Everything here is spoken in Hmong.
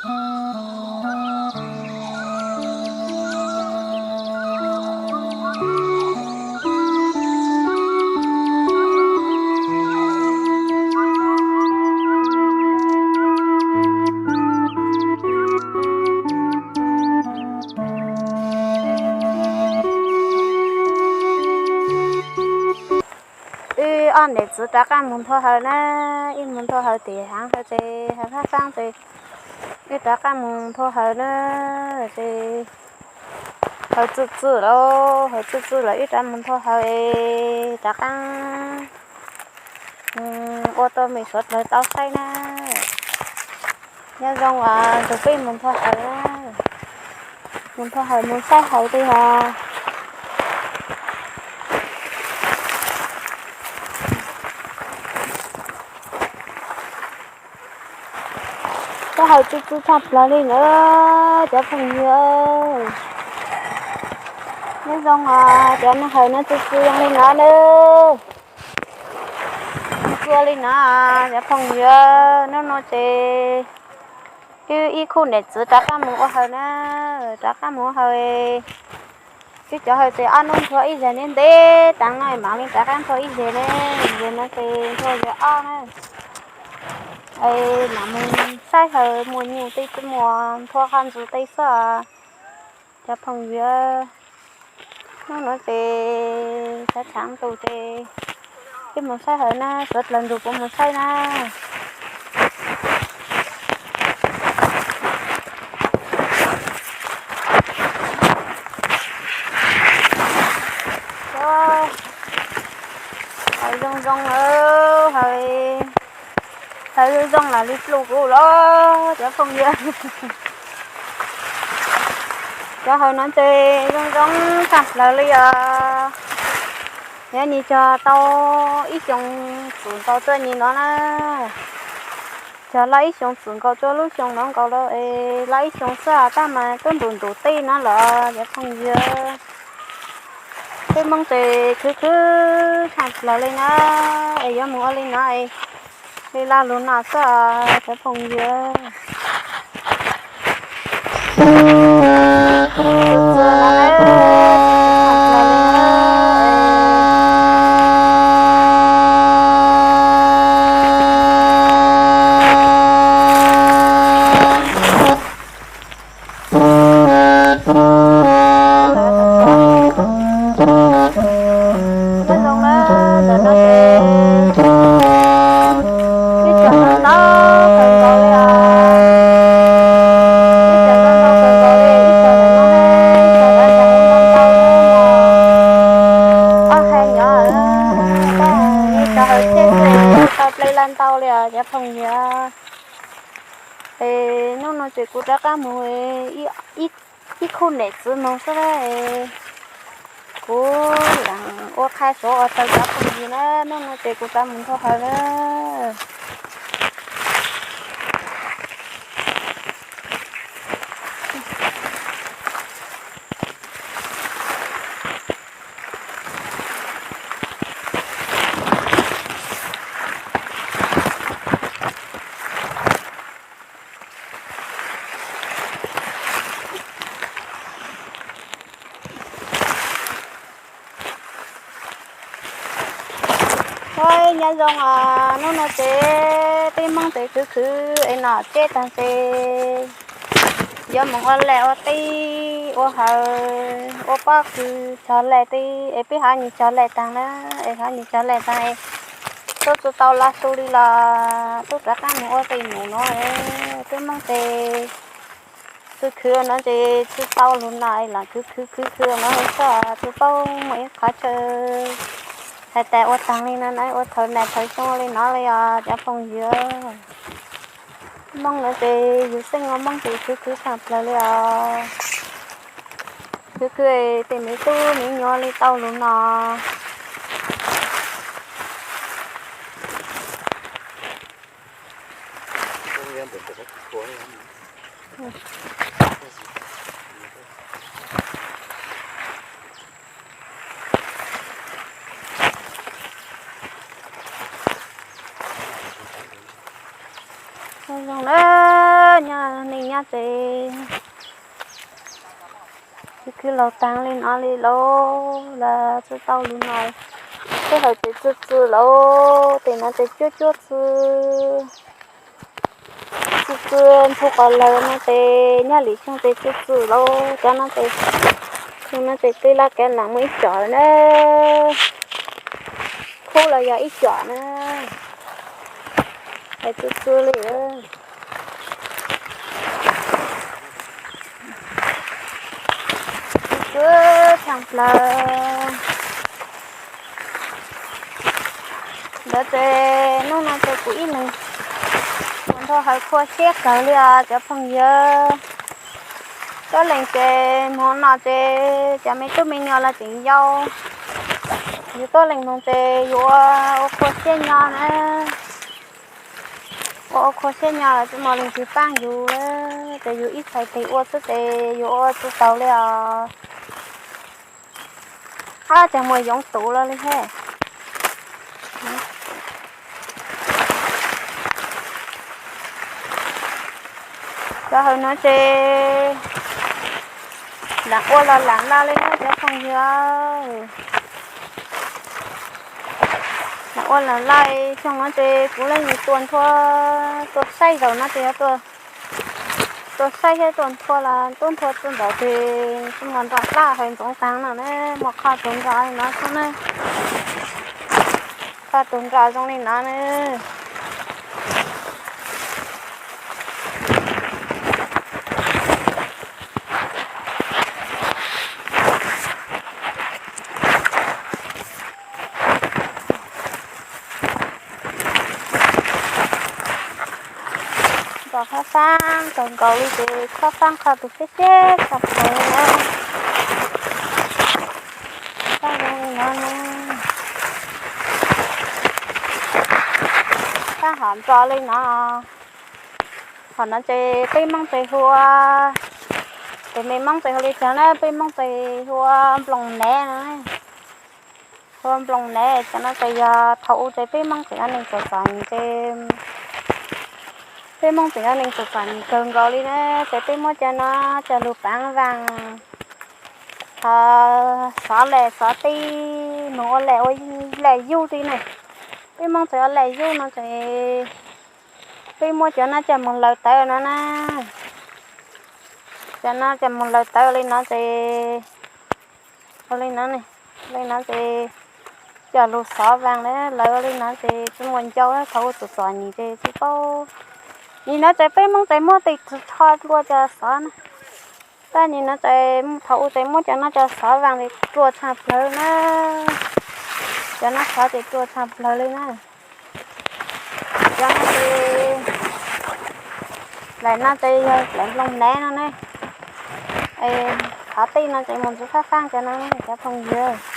Wb ob niam txiv rov qab mus nthua hawv na, wb mus nthua hawv tim haav hawv ces hawv fab faab ces wb rov qab mus nthua hawv na, ces hawv txwj txwj lawm, hawv txwj txwj lawm wb rov mus nthua hawv es rov qab ua tuaj mej suav dlawg tau saib na. Nyob zoo os, nrug peb mus nthua hawv, mus nthua hawv mus saib hawv tiag os. Txoj hawv txwj txwj tshaj plaws li na cov phooj ywg. Nyob zoo os, cov hawv no txwj txwj zoo li no na. Txwj li no cov phooj ywg, hnub no ces wb ib khub niam txiv rov qab mus ua hawv na, rov qab mus ua hawv. Wb cov hawv ces ob hnub nthua ib zag ntev ntev taag no mam li rov qab nthua ib zag ne, zag no ces nthua zag ob na. Mam mus saib hawv muaj nyuj tej, muaj nthua qhov ntxuv tej xwb. Cov phooj ywg, hnub no ces tshav tshav ntuj ces wb mus saib hawv na, suav dlawg nrug kuv mus saib na. Hawv zoo zoo, hawv zoo zoo lam li pluj kuv los cov phooj ywg. Cov hawv no ces zoo zoo tshaj plaws li os. Yog nws cog tau ib xyoo txwm nkaus tuaj nws no na, cog laj ib xyoo txwm nkaus tuaj lub xyoo no nkaus lawm es laj ib xyoo xwb tab mas tuaj ntum ntum tej no los cov phooj ywg. Peb Hmoob ces khwv khwv tshaj plaws li na, es yuav mus ua li no es li laj lug no xwb cov phooj ywg. Nyob zoo na, ntawm no ces ib tsoom no ntau kawg nkaus li os. Ib tsoom no ntau kawg nkaus li, ib tsoom ntawm no ne, ib tsoom ntawm no ntau ntau li os. Ob hais nyob, ib tsoom hawv thiaj li tau ple laj ntau li os cov phooj ywg. Es hnub no ces kuv rov qab mus ib khub niam txiv mus xwb, kuv lam ua qha suav ua taw cov phooj ywg na, hnub no ces kuv rov mus nthua hawv na. Nyob zoo os, hnub no ces peb Hmoob ces khwv khwv es nom tseb tag ces yuav mus ua laj ua teb, ua hawv, ua pob kws cog laj teb es peb hov nws cog laj tag na, es hov nws cog laj tag es tub tsi tau los su li los tub rov qab mus ua tej num no. Peb Hmoob ces khwv khwv no ces tsi tau lug no es lam khwv khwv khwv khwv no xwb, tsi paub muaj ib qhov chaw hais tias ua tag li no na, ua thawv nas thawv xyoo li no li os cov phooj ywg. Hmoob no ces yug xeeb ua Hmoob ces khwv khwv tshaj plaws li os. Khwv khwv tej me tub me nyuam li tau lug no. Zoo na, Nyob neej nyob ces khwv khwv laus taag li no li lauj, los tsi tau li no. Tej hawm ces txwj txwj lauj, tej no ces cuab cuab txwj, txwj txwj ntxhua qos lawm no ces nyob li xyoo ces txwj txwj lauj, cov no ces, xyoo no ces twb laj kav lam muaj ib com lawm na. Khub los yog ib com na. Hais txwj txwj li. Txwj txwj tshaj plaws. Ntawd ces hnub no ces kuv ib leeg mus nrog hawv khua siab kawg li os cov phooj ywg. Tuab leeg ces hmo no ces cov me tub me nyuam los tseem yau, yus tuab leeg moog ces yus ua, ua khua siab nyo na. Ua, ua khua siab nyo los tsi muaj leej twg paab yus, ces yus ib txhais tes ua xwb ces yus ua tsi taug li os. Ab, cas muaj yoov tus los li he. Cov hawm no ces lam ua los lam laj li na cov phooj ywg. Lam ua lam laj, xyoo no ces kuv leej tua nthua, tua saib zaum no ces yog tua saib thiab tua nthua los tub nthua txij nraud ces tsi muaj nroj laj hawm ntxoov taag no na, muaj qhov tus nroj no xwb na. Qhov tus nroj zoo li no na. Nroj fab faab kawg nkaus li ces fab faab qhov tus siab siab tshaj plaws na. Fab zoo li no na. Fab hom nroj li no. Hom no ces peb Moob ces hu ua, ces me Moob ces hu li cas na, peb Moob ces hu ua nplooj nev no. Hu ua nplooj nev, cov no ces yog thaum u ces peb Moob tseem yog neeg txom txom nyem ces, peb Moob tseem yog neeg txom txom nyem kawg nkaus li na, ces peb muab cov no coj lug paav vaaj, ho xov lem xov teb, moog ua lem ua lem yug li na. Peb Moob tseem ua lem yug no ces peb muab cov no coj moog lawv tawv no na. Cov no coj moog lawv tawv li no ces, ua li no, li no ces coj lug xov vaaj na, lawv ua li no ces tsi muaj ncau, thaum u txom txom nyem ces tsi paub. Nim no ces peb Moob ces muab tej rho dlua cov xov na. Tab nim no ces thaum u ces muab cov no coj xov vaaj ces ruaj tshaj plawg na. Cov no xov ces ruaj tshaj plawg li na. Cov no ces, lem no ces yog lem nplooj nev no ne. Qhov tej no ces moog ntxiv fab faab cov no cov phooj ywg.